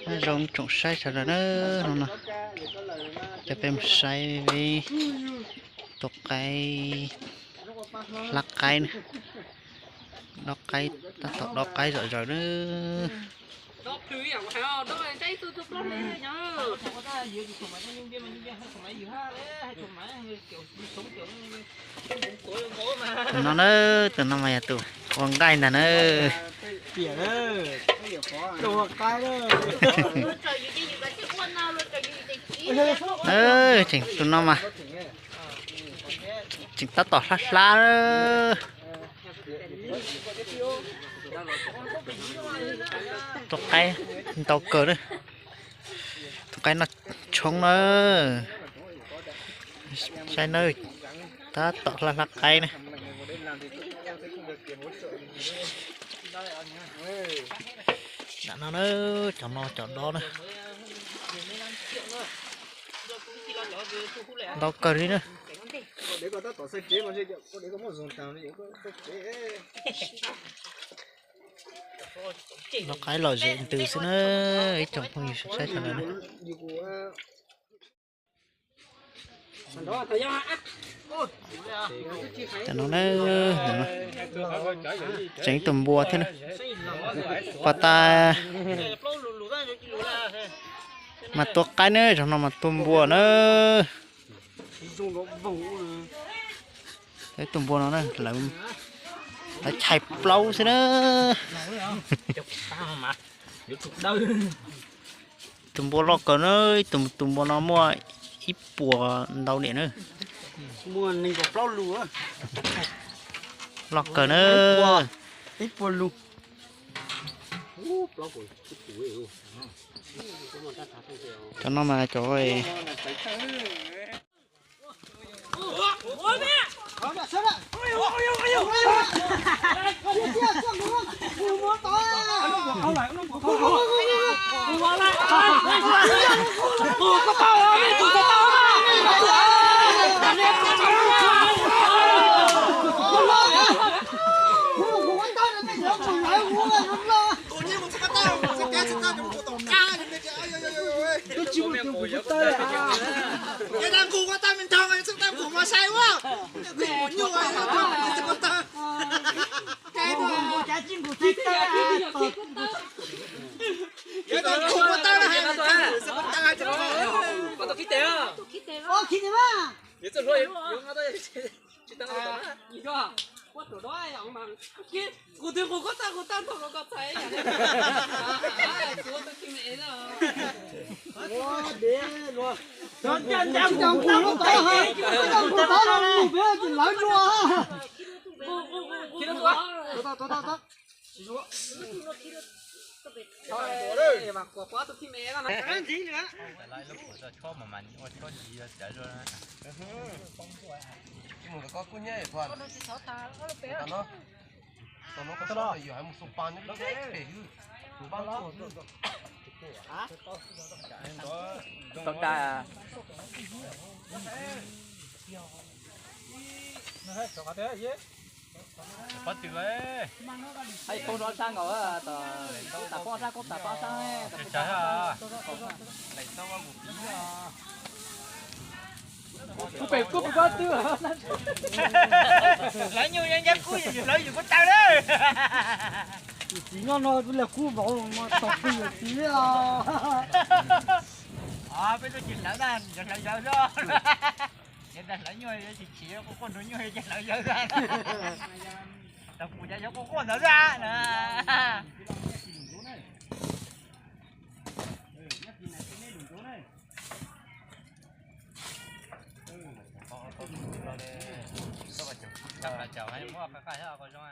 Nyob zoo tsoom saib sawv daws na, no no, coj peb mus saib tus qaib, hlab qaib, dob qaib, tab tom dob qaib zom zaws na. Tus no na, tus no mas yog tus ua nqaij ntag na. Tseem tus no mas tseem tab tom hlab hlab. Tus qaib ntau kawg na. Tus qaib noj tshoob na. Saib na, tab tom hlab hlab qaib na. Nram no na, cov no cov dob na. Ntau kawg li na. Dob qaib lom zem ntws xwb na, ib tsoom phooj ywg saib sawv daws na. Cov no na, tseem ib tug npua thiab na. Pas tas mas tua qaib na, zaum no mas tua npua na. Ib tug npua no na, lawv, lawv chais plaub xwb na. Tus npua loj kawg na, tus, tus npua no muaj ib puas ntau niam na. Loj kawg na. Cov no mas cov Hais poob rov sab nkaus, tas poob sab koob tas poob sab. Kuv pem kuj pem pob twg. Lawv nyuj nyob ncav kub yus lawv yus kuj tawg lawm. Yus txiv nyob no kuj lig kub vauv los tau pw yus txiv os. Peb tub tsis hlawv ntag, yog hlawv yawg xwb. Yog ntag hlawv nyuj tsis chim, quaj quaj nrug nyuj ces hlawv yawg xwb. Tau kuv cas yog quaj quaj ntawd xwb na. Muab qab qab thiab qhov zoo.